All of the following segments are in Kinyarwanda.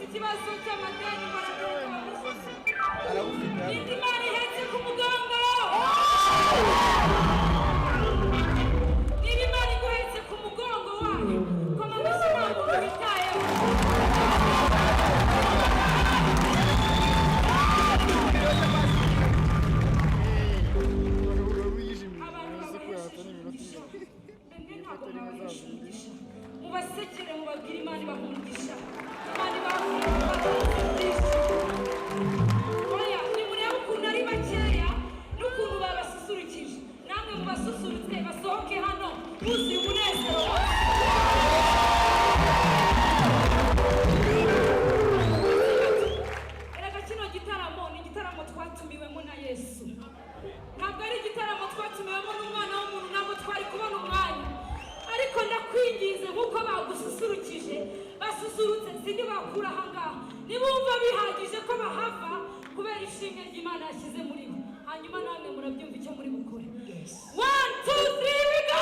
ufite ikibazo cy'amadeni ngo Ninde Imana ihetse ku mugongo? Niba Imana iguhetse ku mugongo wayo, koma amashyi, ntabwo witayeho. Abantu babahesheje umugisha, mwebwe ntabwo mwabahesha umugisha. Mubasekere, mubabwire Imana ibaha umugisha, Imana ibaha byinshi. Oya, nimurebe ukuntu ari bakeya n'ukuntu babasusurukije. Namwe mubasusurutse, basohoke hano buzuye umunezero wose. Erega kino gitaramo ni igitaramo twatumiwemo na Yesu, ntabwo ari igitaramo twatumiwemo n'umwana w'umuntu. Ntabwo twari kubona umwanya, ariko ndakwinginze, nk'uko bagususurukije, basusurutse, sindi bakura ahangaha nibumva bihagije ko bahava kubera ishimwe ry'Imana yashyize muri bo. Hanyuma namwe murabyumva icyo muri bukore. One, two, three, we go!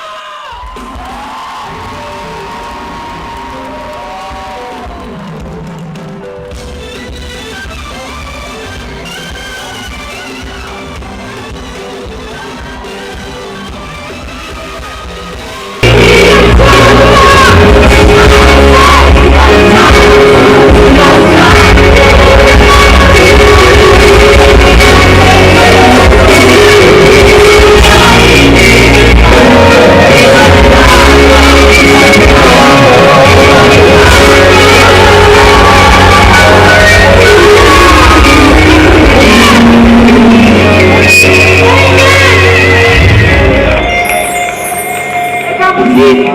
Reka nkubwire,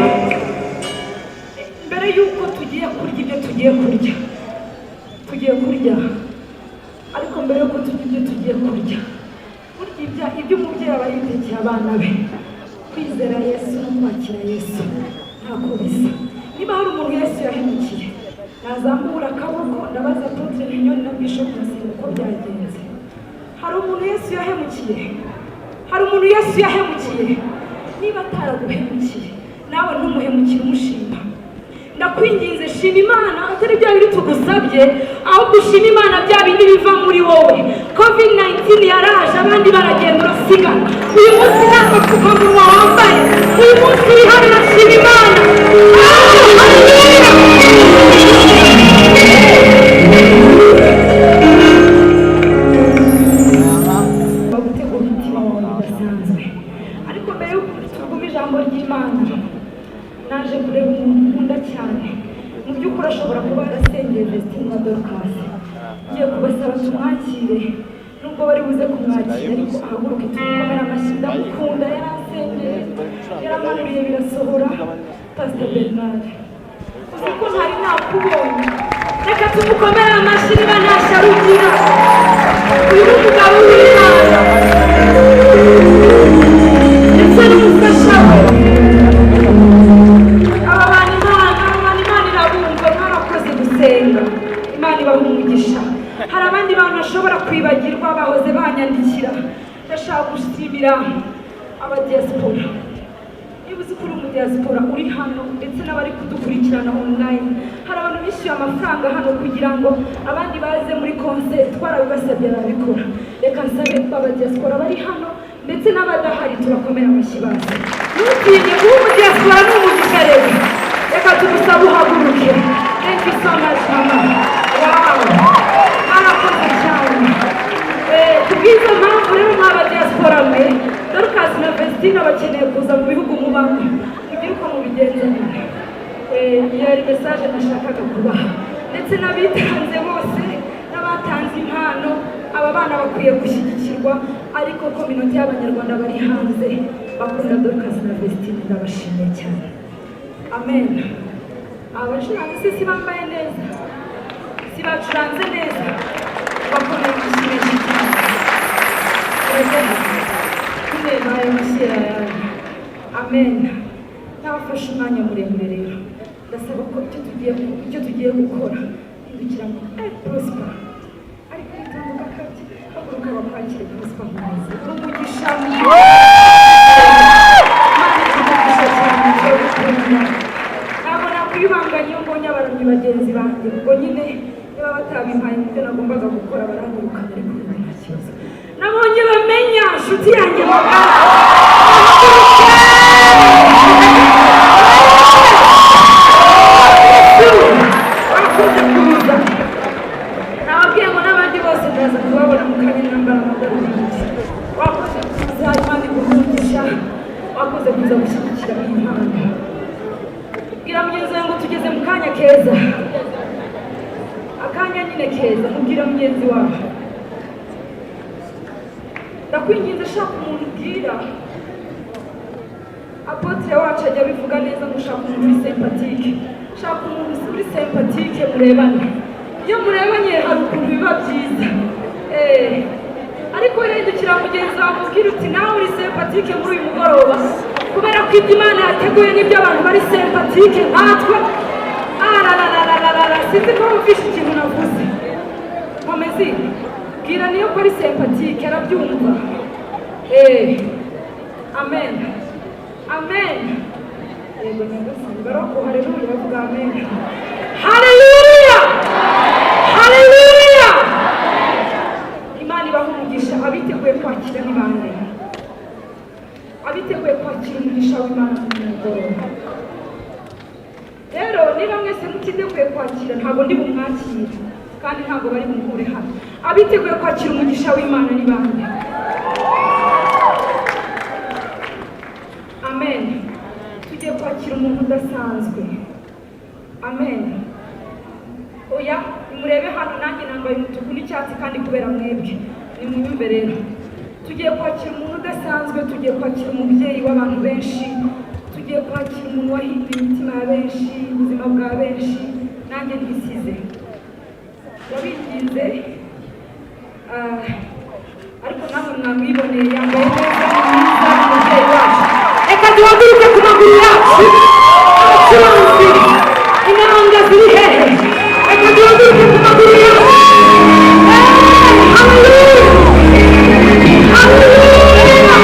mbere y'uko tugiye kurya ibyo tugiye kurya, tugiye kurya, ariko mbere y'uko turya ibyo tugiye kurya, burya ibyo umubyeyi aba yitekeye abana be, kwizera Yesu no kwakira Yesu ntako bisa. Niba hari umuntu Yesu yahemukiye, nazamura akaboko. Ndabaza Apôtre Mignonne na Bishop Musengo uko byagenze. Hari umuntu Yesu yahemukiye? Hari umuntu Yesu yahemukiye? Niba ataraguhemukiye, nawe ntumuhemukire umushima. Ndakwinginze, shima Imana, atari bya bindi tugusabye, ahubwo ushima Imana bya bindi biva muri wowe. COVID 19 yaraje, abandi baragenda, urasigara. Uyu munsi nta gapfukamunwa wambaye, uyu munsi uri hano, urashima Imana. Ah, hallelujah! Gutegura umutima wawe bidasanzwe. Ariko mbere y'uko tuvuga ijambo ry'Imana, naje kureba umuntu nkunda cyane. Mu by'ukuri ashobora kuba yarasengeye Vestine na Dorcas. Ngiye kubasaba tumwakire, nubwo bari buze kumwakira, ariko ahaguruke tumukomere amashyi. Ndamukunda, yarasengeye, yaramanuriye birasohora. Pastor Bernard, uzi ko ntari nakubonye? Reka tumukomere amashyi niba nta shyari ugira. Uyu ni umugabo w'Imana ndetse n'umufasha we. Aba bantu Imana, aba bantu Imana irabumva. Mwarakoze gusenga, Imana ibaha umugisha. Hari abandi bantu bashobora kwibagirwa bahoze banyandikira. Ndashaka gushimira abadiaspora. Niba uzi ko uri umudiyasipora uri hano, ndetse n'abari kudukurikirana online, hari abantu bishyuye amafaranga hano kugira ngo abandi baze muri concert. Twarabibasabye, barabikora. Reka nsabe abadiaspora bari hano ndetse n'abadahari, turakomera amashyi baze. Ntutinye kuba umudiyasipora, ni umugisha. Rero reka tugusabe uhaguruke. Thank you so much, mama. Wow, mwarakoze cyane. Kubw'izo mpamvu rero, mwaba diaspora mwe, Dorcas na Vestine bakeneye kuza mu bihugu mubamo, mugire uko mubigenza nyine. Iyo yari message nashakaga kubaha, ndetse n'abitanze bose n'abatanze impano. Aba bana bakwiye gushyigikirwa, ariko communauté y'Abanyarwanda bari hanze bakunda Dorcas na Vestine, ndabashimiye cyane. Amen. Abacuranzi se si bambaye neza? Si bacuranze neza? Bakomeye amashyi menshi cyane. Nyine ayo mashyi yawe. Amen. Ntabafashe umwanya muremure rero, ndasaba ko icyo tugiye gukora, hindukira ngo Prosper ariko witambuka kabye, haguruka bakwakire. Prosper nkomeze, umugisha, Imana ikugisha cyane, turagukunda. Ntabwo nakwibanganya iyo mbonye abaramyi bagenzi banjye, ubwo nyine iyo Batabimpaye mu byo nagombaga gukora, baranyirukana, ariko ubu nta kibazo. Nabonye bamenya inshuti yanjye magara. Wakoze kuza. Nababwiye ngo n'abandi bose ndaza kubabona mu kanya nambara amadarubindi. Wakoze kuza, Imana iguhe umugisha. Wakoze kuza gushyigikira iyi mpano. Bwira mugenzi wawe ngo tugeze mu kanya keza, akanya nyine keza. Mubwira mugenzi wawe, ndakwinginze, shaka umuntu ubwira. Apôtre wacu ajya abivuga neza ngo ushaka umuntu uri sympathique, shaka umuntu uri sympathique murebane. Iyo murebanye hari ukuntu biba byiza. Ariko rindukira mugenzi wawe, mubwire uti: "Nawe uri sympathique muri uyu mugoroba," kubera ko ibyo Imana yateguye n'ibyo abantu bari sympathique nkatwe. Arararararara, sinzi ko wumvishe ikintu navuze. Nkomezi, bwira niyo ko ari sympathique, arabyumva. Amen, amen. Yego nyagasani, baroko, haleluya, bavuga amen. Haleluya, haleluya. Imana ibaha umugisha. Abiteguye kwakira ni bande? Abiteguye kwakira umugisha w'Imana mu mugoroba rero, niba mwese mutiteguye kwakira, ntabwo ndi bumwakire kandi ntabwo bari bumuhure hano. Abiteguye kwakira umugisha w'Imana ni bande? Amen. Tugiye kwakira umuntu udasanzwe. Amen. Oya, nimurebe hano, nanjye nambaye umutuku n'icyatsi kandi kubera mwebwe. Nimunyumve rero, tugiye kwakira umuntu udasanzwe, tugiye kwakira umubyeyi w'abantu benshi, tugiye kwakira umuntu wahinduye imitima ya benshi, ubuzima bwa benshi, nanjye ntisize. Ndabinginze, ariko namwe mwamwiboneye, yambaye neza, ni mwiza, ni umubyeyi wacu. Reka duhaguruke ku maguru yacu. Abacuranzi, inanga ziri hehe? Reka duhaguruke ku maguru yacu. Haleluya, haleluya, haleluya!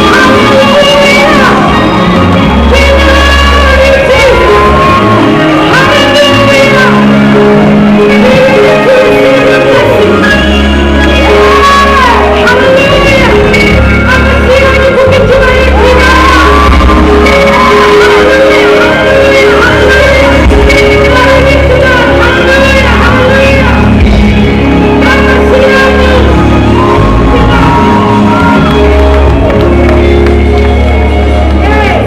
Haleluya! Haleluya! Amashyi kuko icyubahiro cy'Imana. Haleluya, haleluya, haleluya! Amashyi yanyu. Yes.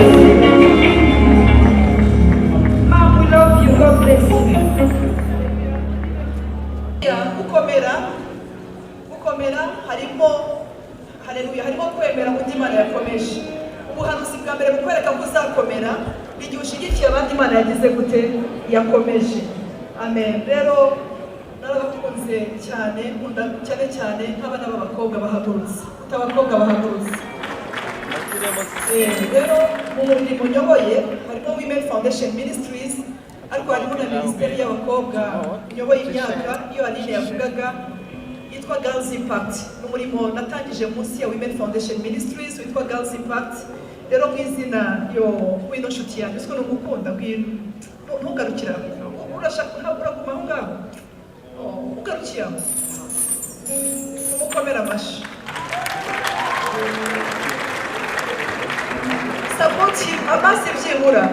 Mom, we love you. God bless you. Gukomera, gukomera harimo, haleluya, harimo kwemera ko Imana yakomeje. Ubuhanuzi bwa mbere bukwereka ko uzakomera ni igihe ushyigikiye abandi Imana yagize gute? Yakomeje. Amen. Rero narabakunze cyane, nkunda cyane cyane nk'abana b'abakobwa bahagurutse, kuko abakobwa bahagurutse. Rero mu murimo nyoboye harimo Women Foundation Ministries, ariko harimo na minisiteri y'abakobwa nyoboye imyaka iyo Aline yavugaga, yitwa Girls Impact. Ni umurimo natangije munsi ya Women Foundation Ministries witwa Girls Impact. Rero mu izina yo wino nshuti yanjye, usiko nugukunda, ngwino. Ntugarukire aho. Urashaka, ntabwo uraguma aho ngaho. Oh, ugarukiye aho, umukomere amashyi. Support him, amasi byibura.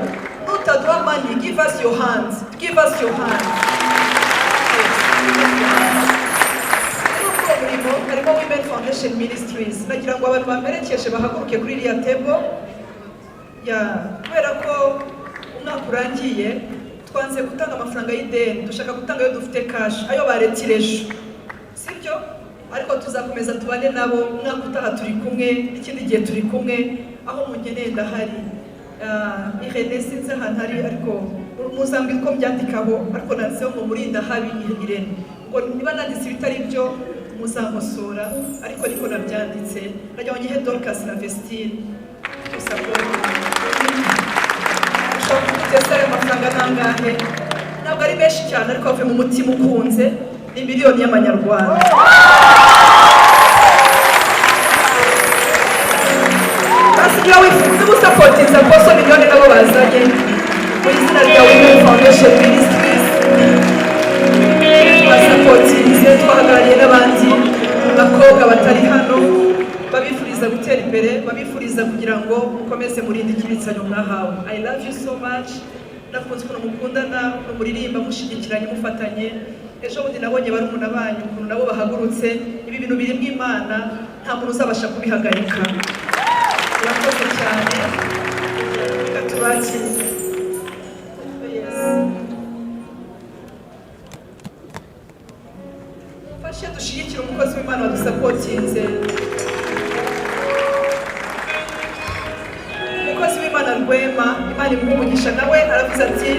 Nutaduha money, give us your hands, give us your hands. Yes, give us your hands. Rero muri uwo murimo harimo Women Foundation Ministries. Nagira ngo abantu bamperekeje bahaguruke kuri iriya table ya, kubera ko umwaka urangiye, twanze gutanga amafaranga y'ideni, dushaka gutanga ayo dufite cash, ayo baretireje, sibyo? Ariko tuzakomeza tubane nabo umwaka utaha, turi kumwe n'ikindi gihe turi kumwe, aho mungeneye ndahari. Irene sinzi ahantu ari, ariko muzambwira uko mbyandikaho, ariko nanditseho ngo Murindahabi Irene, ngo niba nanditse ibitari byo muzankosora, ariko niko nabyanditse. Najya ngo nyihe Dorcas na Vestine gusa. Ushobora kuvuga ese ayo mafaranga nangahe? Ntabwo ari menshi cyane, ariko avuye mu mutima ukunze. Ni miliyoni y'amanyarwanda. Basi niba wifuza gusupportinza Apostle Mignonne nabo bazanye mu izina rya Women Foundation Ministries. imbere, babifuriza kugira ngo mukomeze murinde ikibitsanyo mwahawe. I love you so much. Nakunze ukuntu mukundana, ukuntu muririmba mushigikiranye, mufatanye. Ejo bundi nabonye barumuna banyu ukuntu nabo bahagurutse. Ibi bintu birimo Imana, nta muntu uzabasha kubihagarika. Urakoze cyane, reka tubakire. Yes. Mufashe dushyigikire umukozi w'Imana wadusapotinze, umukozi w'Imana Rwema. Imana imuhe umugisha. Nawe aravuze ati: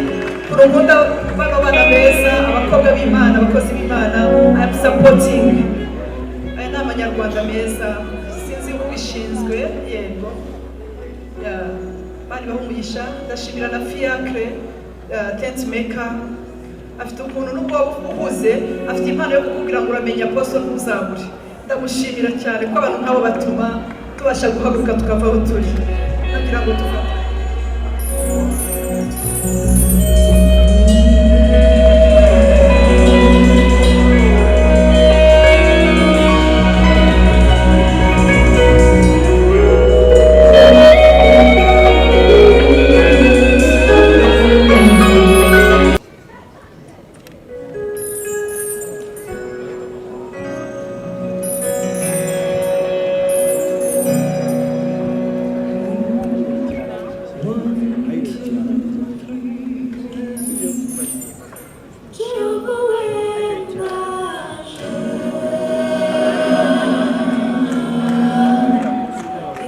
"Urukunda bano bana beza, abakobwa b'Imana, abakozi b'Imana, I am supporting." Aya ni amanyarwanda meza, sinzi ubishinzwe. Yego. Yeah. Imana ibahe umugisha. Ndashimira na Fiacre, tent maker. Afite ukuntu nubwo waba uhuze, afite impano yo kukubwira ngo uramenya poso ntuzabure. Ndamushimira cyane ko abantu nk'abo batuma tubasha guhaguruka tukava aho turi. Ndagira ngo tufate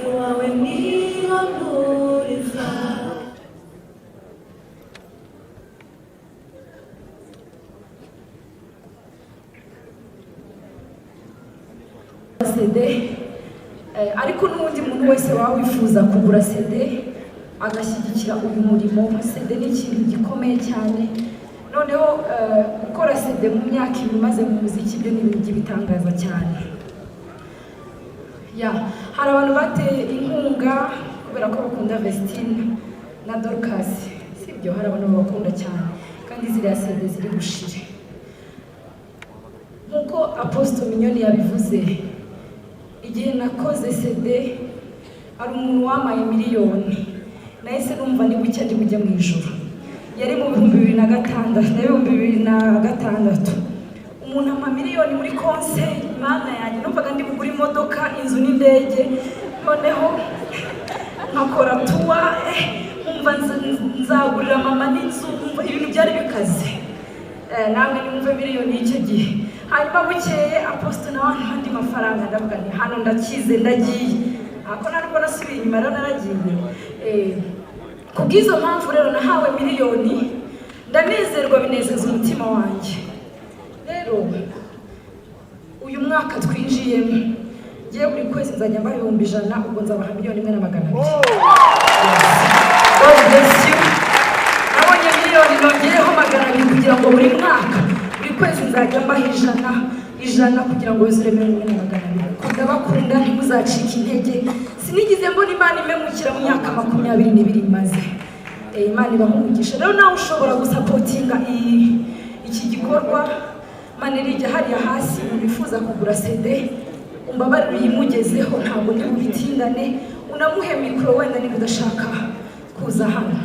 Iwawe niho nturiza. CD, ariko n'undi muntu wese waba wifuza kugura CD agashyigikira uyu murimo. CD ni ikintu gikomeye cyane. Noneho gukora CD mu myaka 2 maze mu muziki, byo ni ibintu by'ibitangaza cyane. Ya, hari abantu bateye inkunga kubera ko bakunda Vestine na Dorcas, sibyo? Hari abantu babakunda cyane, kandi ziriya CD ziri bushire. Nk'uko Apostle Mignone yabivuze, igihe nakoze CD hari umuntu wamaye miliyoni, nahise numva ni bucya ndi bujye mu ijuru. Yari mu 2006 na 2006. Umuntu ampa miliyoni muri concert, Mana yanjye, numvaga ndi bugure imodoka, inzu n'indege, noneho nkakora tour, nkumva nzagurira mama n'inzu, nkumva ibintu byari bikaze. Namwe nimwumve miliyoni y'icyo gihe. Hanyuma bukeye Apostle nawe ampa andi mafaranga, ndavuga nti hano ndakize, ndagiye. Ako nta nubwo nasubiye inyuma rero, naragiye. Kubw'izo mpamvu rero nahawe miliyoni, ndanezerwa, binezeza umutima wanjye. Rero uyu mwaka twinjiyemo, ngiye buri kwezi nzajya mbaha 100,000, ubwo nzabaha 1,200,000. God bless you. Nabonye miliyoni, nongereho 200 kugira ngo buri mwaka, buri kwezi nzajya mbaha ijana ijana kugira ngo yuzure 1,200,000. Ndabakunda, ntimuzacike intege. Sinigeze mbona Imana imemukira mu myaka 22 maze. Imana ibaha umugisha. Rero nawe ushobora gusapotinga iki gikorwa, manerijya hariya hasi. Umuntu wifuza kugura CD, umbabarire uyimugezeho, ntabwo ndi bubitindane. Unamuhe mikoro wenda niba udashaka kuza hano.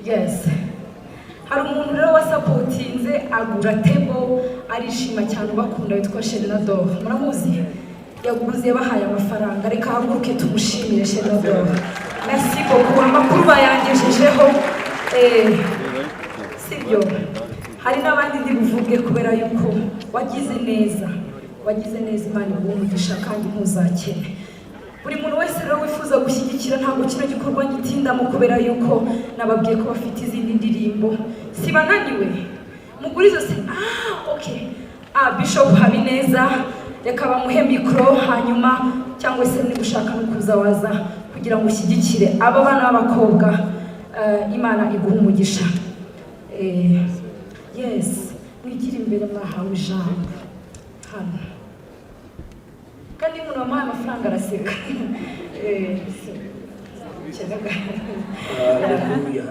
Yes, hari umuntu rero wasapotinze agura table, arishima cyane, ubakunda, witwa Shenador, muramuzi? Yaguze, yabahaye amafaranga. Reka haguruke tumushimire. Shenador, merci beaucoup. Amakuru bayangejejeho. Sibyo, hari n'abandi ndi buvuge kubera yuko wagize neza, wagize neza. Imana iguhe umugisha kandi ntuzakene. Buri muntu wese rero wifuza gushyigikira, ntabwo kino gikorwa ngitindamo kubera yuko nababwiye ko bafite izindi ndirimbo. Si bananiwe mugura izo se? Ah, okay. Ah, Bishop Habineza, reka bamuhe mikoro, hanyuma cyangwa se niba ushaka no kuza waza kugira ngo ushyigikire aba bana b'abakobwa. Imana iguhe umugisha. Yes, mwigire imbere, mwahawe ijambo hano. Kandi iyo umuntu wamuhaye amafaranga araseka. Hallelujah.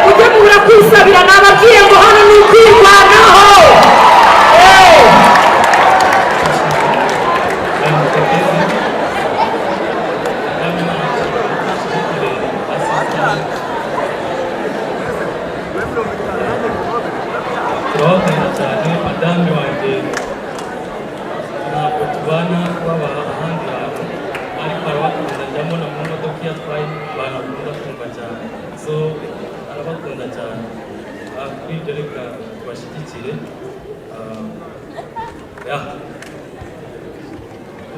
Ujye mubura kwisabira. Nababwiye ngo hano ni ukwirwanaho. Ndabakunda cyane. Kuri ibyo reka tubashyigikire. Ya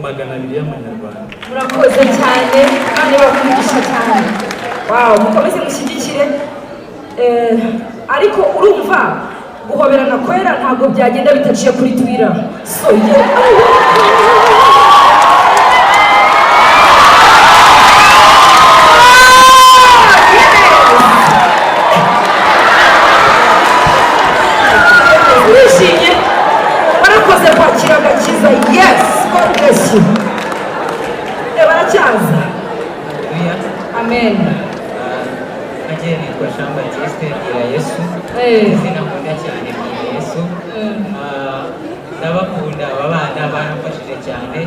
200 y'amanyarwanda. Murakoze cyane kandi bakugisha cyane. Wow, mukomeze mushyigikire. Ariko urumva guhoberana kwera ntabwo byagenda bitaciye kuri Twitter, so yeah. Wishimye, warakoze kwakira agakiza. Yes, God bless you. Baracyaza. Haleluya. Amen. Nanjye nitwa Jean Baptiste Yesu. Izina nkunda cyane ni Yesu. Ndabakunda, aba bana baramfashije cyane.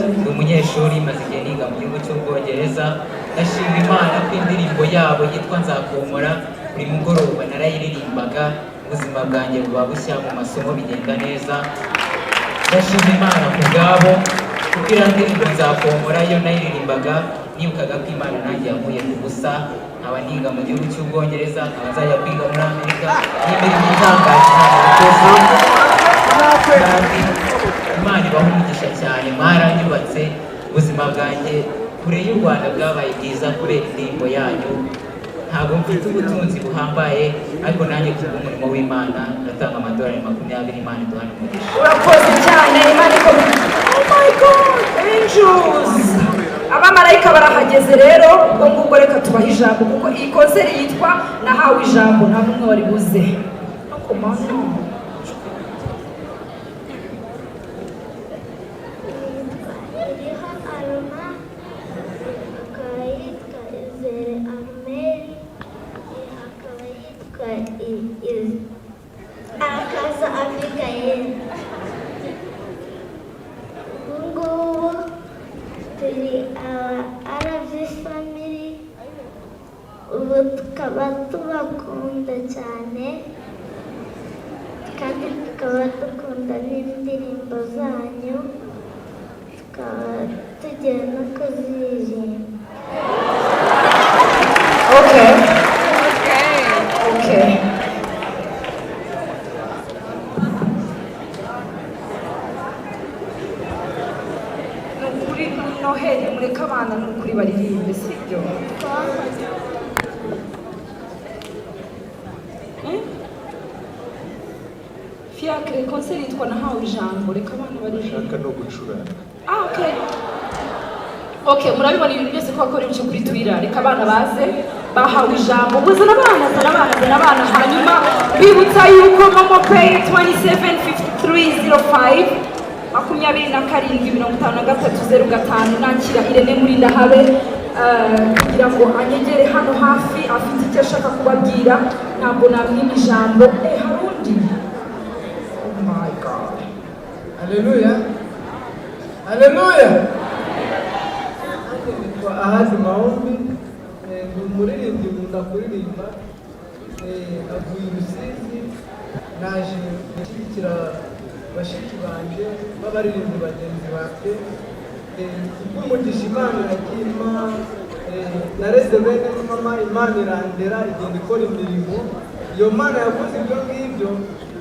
Ndi umunyeshuri, maze igihe niga mu gihugu cy'Ubwongereza. Ndashima Imana ko indirimbo yabo yitwa Nzakomora buri mugoroba narayiririmbaga, ubuzima bwanjye buba bushya, mu masomo bigenda neza. Ndashima Imana ku bwabo, kuko iriya ndirimbo Nzakomora yo nayiririmbaga nibukaga ko Imana nanjye yankuye ku busa, nkaba niga mu gihugu cy'Ubwongereza, nkaba nzajya kwiga muri Amerika. Ni imirimo itangaje Imana yakoze, kandi Imana ibaha umugisha cyane. Mwaranyubatse, ubuzima bwanjye kure y'u Rwanda bwabaye bwiza kubera indirimbo yanyu. Ntabwo mfite ubutunzi buhambaye, ariko nanjye kubw'umurimo w'Imana ndatanga amadolari 20. Imana iduhane umugisha. Urakoze cyane, Imana ikomeye. Oh my God, angels, abamarayika barahageze. Rero ubwo ngubwo reka tubahe ijambo, kuko iyi concert yitwa Nahawe Ijambo, nta n'umwe wari buze no ku mano. Iriho Aruma, akaba yitwa Izere Arumeri, akaba yitwa Arakaza Abigayeli. Ubu ngubu turi aba Aravi family, ubu tukaba tubakunda cyane kandi tukaba dukunda n'indirimbo zanyu, tukaba tugiye no kuziririmba. Okay. Ni ukuri Noheli, mureke abana, ni ukuri baririmbe, sibyo? Hmm? Fiacre, concert yitwa Nahawe Ijambo, reka abana baririmbe. Ushaka no gucuranga. Ah, okay. Okay, murabibona ibintu byose ko bakora ibice kuri Twitter. Reka abana baze, bahawe ijambo. Muzana abana, zana abana, zana abana. Hanyuma bibutsa yuko MoMo Pay 275305, 275305. Nakira Irene Murindahabe kugira ngo anyegere hano hafi, afite icyo ashaka kubabwira. Ntabwo namwima ijambo. Hari undi? Oh my God. Haleluya. Haleluya. Nanjye nitwa Ahazi Maombi, ndi umuririmbyi, nkunda kuririmba. Navuye i Rusizi, naje gushyigikira bashiki banjye b'abaririmbyi bagenzi banjye. Kubw'umugisha Imana yagiye impa, nareze bene mama, Imana irandera, igenda ikora imirimo. Iyo Mana yakoze ibyo ngibyo,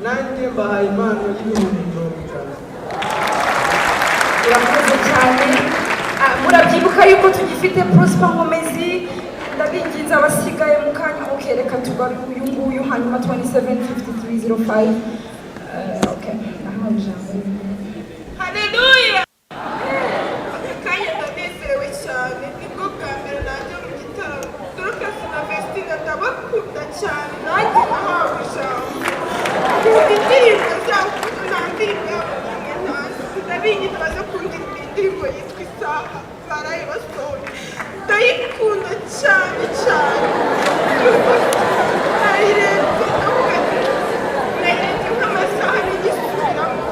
nanjye mbahaye impano y'50,000. Urakoze cyane. Murabyibuka yuko tugifite Prosper Nkomezi. Ndabinginze abasigaye mu kanya. Okay, reka tugaruke uyu nguyu, hanyuma 275305. Okay, nahawe ijambo. Haleluya! Aka kanya ndanezerewe cyane, nibwo bwa mbere najya mu gitaramo. Dorcas na Vestine, ndabakunda cyane. Nanjye nahawe ijambo, nkunda indirimbo zabo kuko nta ndirimbo yabo n'imwe ntazi. Ndabinginze baze kundirimbira indirimbo yitwa Isaha baraye basohoye, ndayikunda cyane cyane. Nayirebye ndavuga ati nayirebye nk'amasaha n'igisubiramo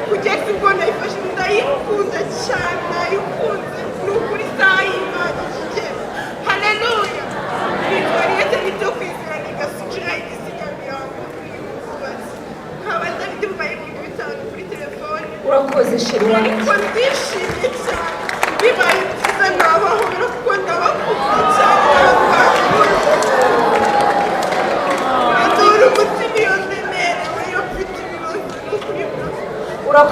kugeza ubwo nayifashe. Ndayikunda cyane, nayikunze, ni ukuri isaha y'Imana ikigera. Haleluya! Nitwa Riyete nibyo kwizera, nigasukira igisigamiramo n'ubwubatsi, nkaba ndafite 5000 kuri telefone. Urakoze, chérie wanjye. Ariko ndishimye cyane, bibaye byiza nabahobera kuko ndabakunda cyane n'abantu.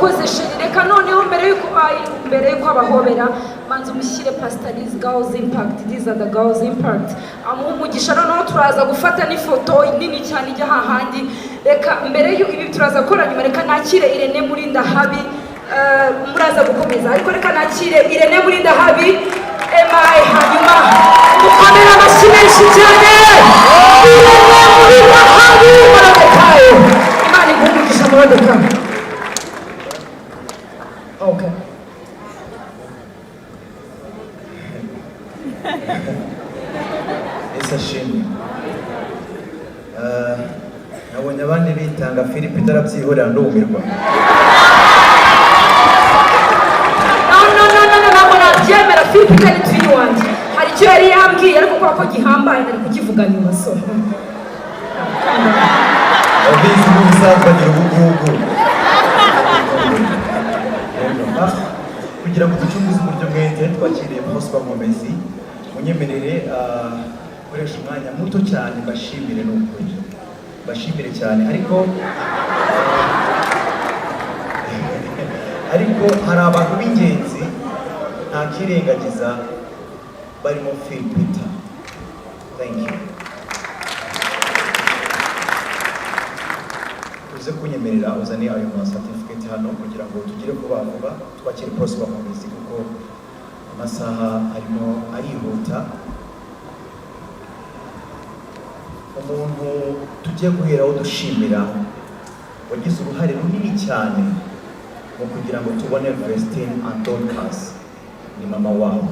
Urakoze chérie. Reka noneho mbere yuko abahobera, manza umushyire Pastor. These Girls Impact, these are the Girls Impact. Amuha umugisha. Noneho turaza gufata n'ifoto nini cyane ijya hahandi. Reka mbere y'uko ibi turaza gukora nyuma, reka nakire Irene Murindahabi. Muraza gukomeza, ariko reka nakire Irene Murindahabi emayi, hanyuma mukomere amashyi menshi cyane. Irene Murindahabi Morodekayi, Imana iguhe umugisha, Morodekayi. Okay. Yesu ashimwe. Nabonye abandi bitanga, Philip itarabyihorera, ndumirwa. No, no, no, no, no, ntabwo nabyemera. Philip ni twin wanjye. Hari icyo yari yambwiye, ariko kubera ko gihambaye nari kukivuga nyuma, so Abizi n'ubusanzwe agira ubugugu. Kugira ngo ducunguze uburyo bwete, twakiriye Prosper Nkomezi. Munyemerere koresha umwanya muto cyane mbashimire, ni ukuri mbashimire cyane, ariko hari abantu b'ingenzi ntakirengagiza barimo Phil Peter. Thank you. Uze kunyemerera uzane ayo ma certificate hano kugira ngo tugire vuba vuba, twakire Prosper Nkomezi kuko amasaha arimo arihuta. Umuntu tugiye guheraho dushimira wagize uruhare runini cyane mu kugira ngo tubone Vestine and Dorcas ni mama wabo.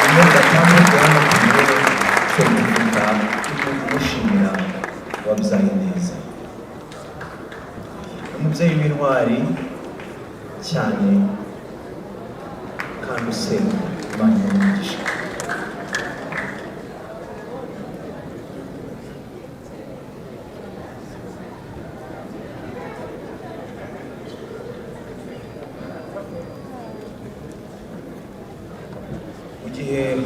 Rimwe gatambuke hano tugire certificate tumushimira, wabyaye neza, umubyeyi w'intwari cyane kandi usenga. Imana imuhe umugisha. Mu gihe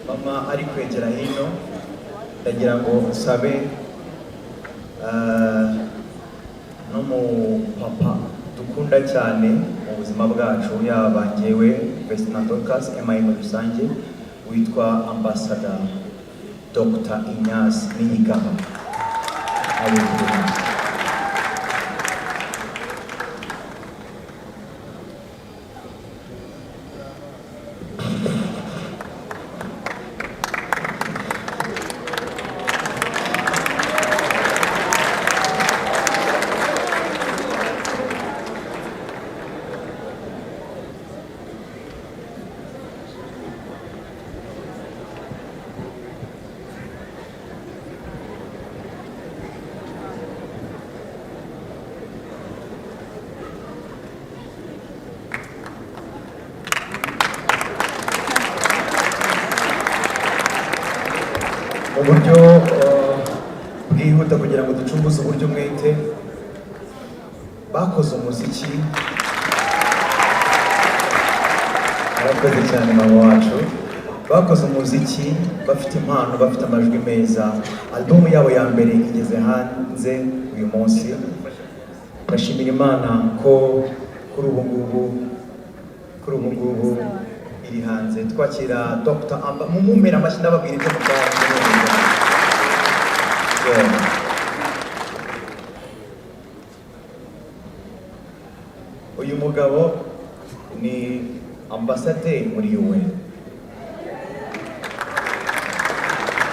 mama ari kwegera hino, ndagira ngo nsabe n'umupapa dukunda cyane mu buzima bwacu, yaba njyewe, Vestine, Dorcas, MI muri rusange, witwa Ambassador Dr. Ignace Niyigaba. Abe. Mu buryo bwihuta kugira ngo ducunguze uburyo umwete, bakoze umuziki. Arakoze cyane mama wacu. Bakoze umuziki bafite impano, bafite amajwi meza. Album yabo ya mbere igeze hanze uyu munsi. Ndashimira Imana ko kuri ubu ngubu iri hanze. Twakira Dr. Amba, mumumpera amashyi, ndababwira ibyo mutanga. Yeah. Uyu mugabo ni ambasaderi muri UN,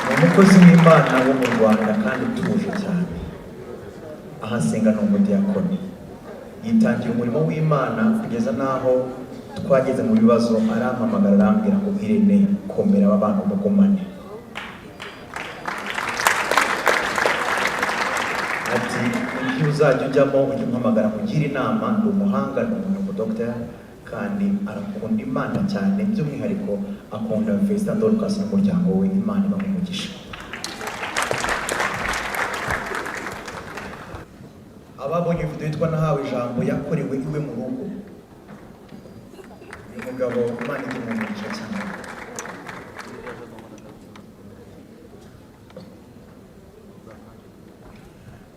ni umukozi w'Imana wo mu Rwanda kandi utuje cyane. Aho asenga, ni umudiyakoni, yitangira umurimo w'Imana kugeza n'aho twageze mu bibazo arampamagara, arambwira ngo: "Irene, komera, aba bantu mugumane." Ati: "Ibyo uzajya ujyamo ujye umpamagara nkugire inama." Ndi umuhanga, ni umudogiteri kandi arakunda Imana cyane, by'umwihariko akunda Vestine, Dorcas n'umuryango we. Imana ibahe umugisha. Ababonye video yitwa "Nahawe Ijambo" yakorewe iwe mu rugo, uyu mugabo Imana ijye umugisha cyane.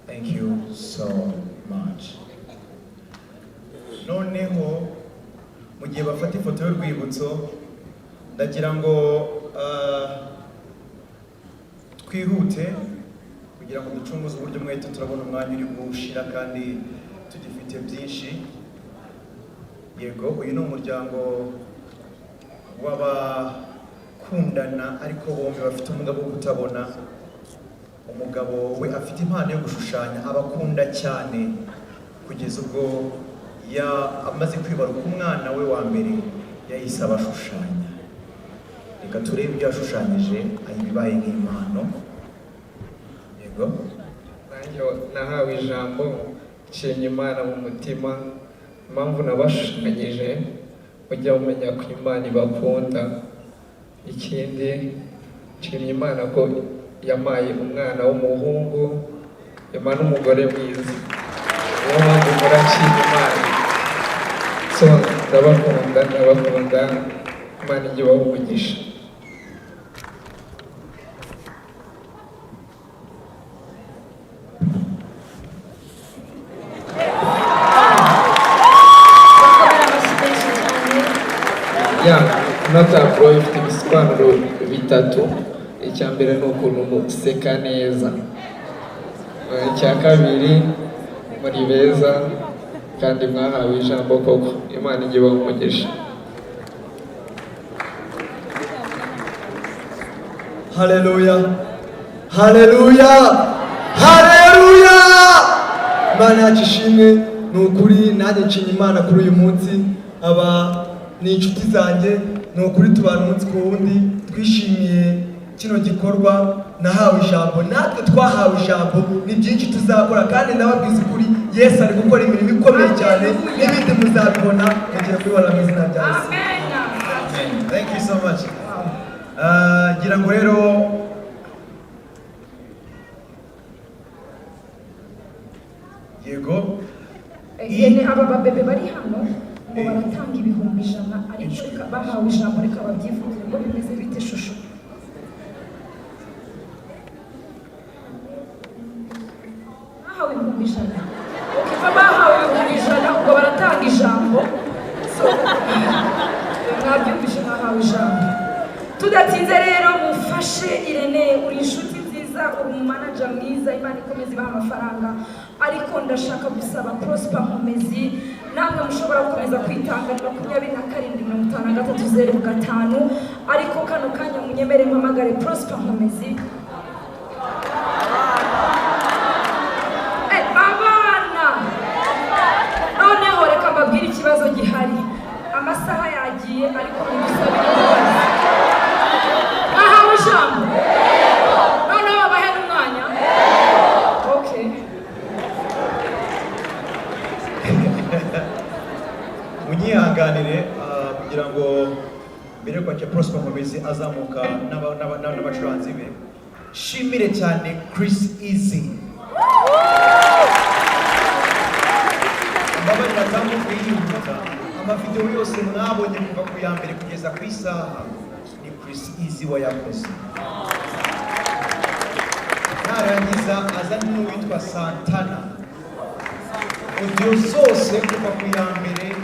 Thank you. y'urwibutso. Ndagira ngo twihute kugira ngo ducunguze uburyo umwete, turabona umwanya uri gushira kandi tugifite byinshi. Yego, uyu ni umuryango w'abakundana ariko bombi bafite ubumuga bwo kutabona. Umugabo we afite impano yo gushushanya, abakunda cyane kugeza ubwo amaze kwibaruka umwana we wa mbere yahise abashushanya. Reka turebe ibyo yashushanyije ayibibaye nk'impano. Yego. Nanjye nahawe ijambo, nshimye Imana mu mutima. Impamvu nabashushanyije, ujya umenya ko Imana ibakunda. Ikindi, nshimye Imana ko yampaye umwana w'umuhungu, impa n'umugore mwiza. Niyo mpamvu mpora nshima Imana. So ndabakunda, ndabakunda, Imana ijye ibaha umugisha. Bakomera amashyi menshi cyane. Ya, ino tableau ifite ibisobanuro bitatu. Icya mbere ni ukuntu museka neza. Icya kabiri, muri beza kandi mwahawe ijambo koko. Imana ijye ibaha umugisha. Haleluya, haleluya, haleluya! Imana yacu ishimwe. Ni ukuri nanjye nshimye Imana kuri uyu munsi. Aba ni inshuti zanjye, ni ukuri tubana umunsi ku wundi. Twishimiye kino gikorwa. Nahawe ijambo, natwe twahawe ijambo, ni byinshi tuzakora kandi ndababwiza ukuri, Yesu ari gukora imirimo ikomeye cyane, n'ibindi muzabibona, mugiye kubibona mu izina rya Yesu. Amen. Thank you so much. Ngira ngo rero yego. Yene, aba babebe bari hano ngo baratanga 100,000, ariko reka bahawe ijambo, reka babyivugire ngo bimeze bite, shusho? Bahawe 100,000. Okay, bahawe 100,000, ubwo baratanga ijambo. So mwabyumvishe, mwahawe ijambo. Tudatinze rero, mufashe Irene. Uri inshuti nziza, uri umumanager mwiza, Imana ikomeza ibaha amafaranga. Ariko ndashaka gusaba Prosper Nkomezi, namwe mushobora gukomeza kwitanga, ni 27 53 05. Ariko kano kanya munyemere mpamagare Prosper Nkomezi. Abana, noneho reka mbabwire ikibazo gihari. Amasaha yagiye, ariko mudusabire imbabazi. Mwahawe ijambo, noneho babahe n'umwanya. Okay. Munyihanganire, kugira ngo mbere yo kwakira Prosper Nkomezi azamuka n'abacuranzi be, shimire cyane Chris Easy. Mbabarira atambuke yihuta. Amavideo yose mwabonye kuva ku ya mbere kugeza ku isaha ni Chris Easy wayakoze. Narangiza azanye n'uwitwa Santana. Audio zose kuva ku ya mbere,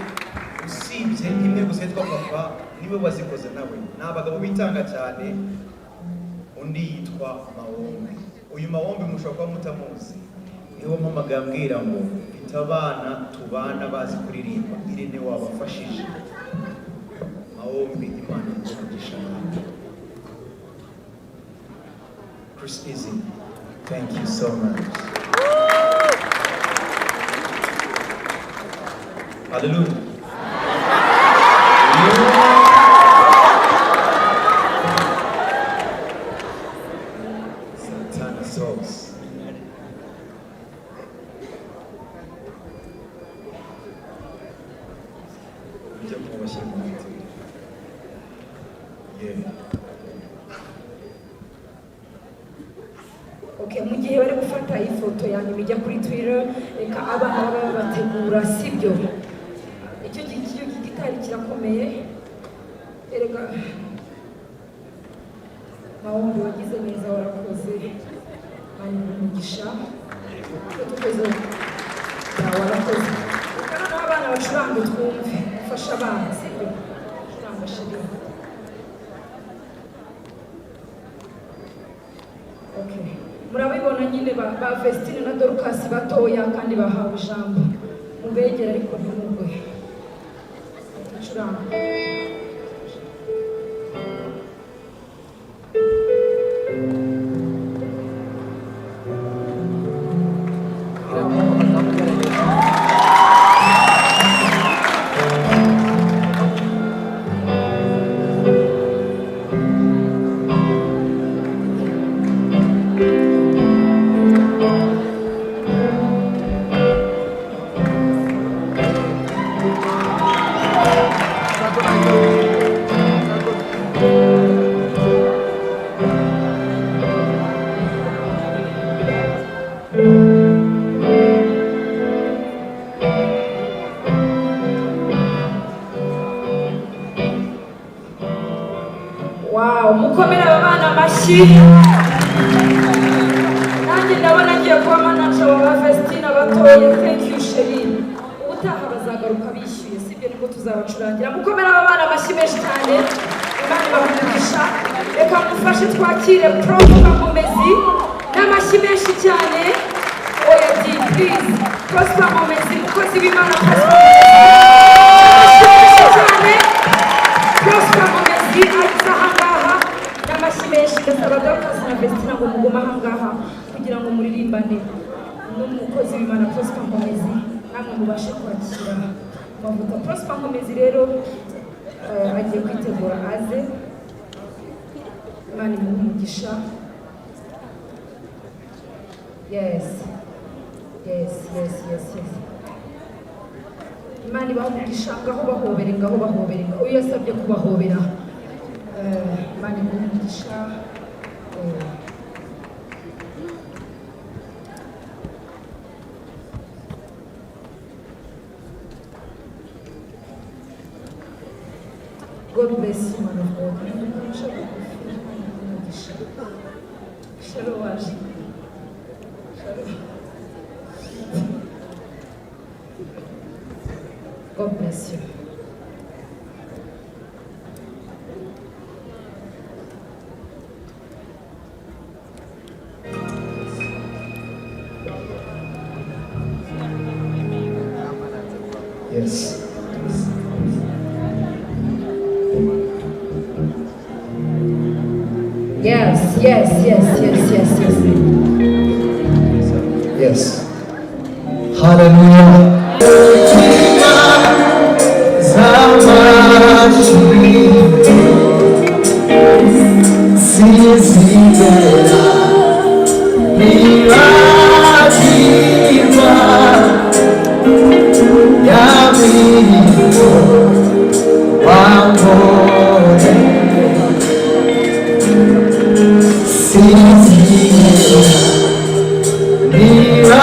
usibye imwe gusa yitwa Papa, niwe wazikoze nawe. Ni abagabo bitanga cyane. Undi yitwa Mawombi. Uyu Mawombi mushobora kuba mutamuzi, niwe mpamagaye ambwira ngo mfite abana tubana bazi kuririmba, Irene wabafashije. Mawombi, Imana iguhe umugisha nawe. Chris Easy, thank you so much. Hallelujah. Santana sauce. Ujya kubashyira mu biti. Yeah. Okay, mu gihe bari gufata ifoto ya nyuma ijya kuri Twitter, reka abana babe babategura, sibyo? Icyo gitari kirakomeye erega. Mawombi, wagize neza, warakoze, bari umugisha. Tukoze, warakoze. Reka noneho abana bacurange twumve. Ufasha abana, sibyo? Curanga. Murabibona nyine ba Vestine na Dorcas batoya kandi bahawe ijambo. Mubegere ariko ntimugwe. Curanga. Wow, mukomere aba bana amashyi. Nanjye ndabona ngiye kuba manager wa ba Vestine batoya. Thank you, chérie. Ubutaha bazagaruka bishyuye, sibyo? Nibwo tuzabacurangira. Mukomere aba bana amashyi menshi cyane. Imana ibahe umugisha. Reka mufashe twakire Prof Nkomezi n'amashyi menshi cyane. Oya di, please. Prosper Nkomezi, mukozi w'Imana Prosper. Amashyi menshi cyane. Prosper Nkomezi ageze ahangaha n'amashyi menshi. Ndasaba Dorcas na Vestina ngo mugume ahangaha kugira ngo muririmbane n'umukozi w'Imana Prosper Nkomezi, namwe mubashe kwakira amavuta. Prosper Nkomezi rero agiye kwitegura aze. Imana imuhe umugisha. Yes. Imana ibahe umugisha. Ngaho bahobere, ngaho bahobere. Uyu yasabye kubahobera. Imana imuhe umugisha. God bless you, man of God. Umugisha bugufi, Imana iguhe umugisha. Shalom waje. Shalom. God bless you. Yes. Yes. Yes. Hallelujah. Sinzigera nibagirwa ya mirimo wankoreye, sinzigera nibagirwa.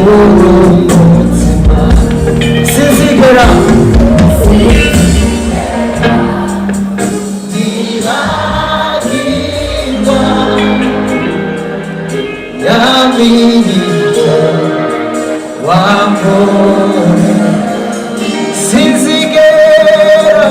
Umutima sinzigera nibagirwa ya mirimo wankore, sinzigera.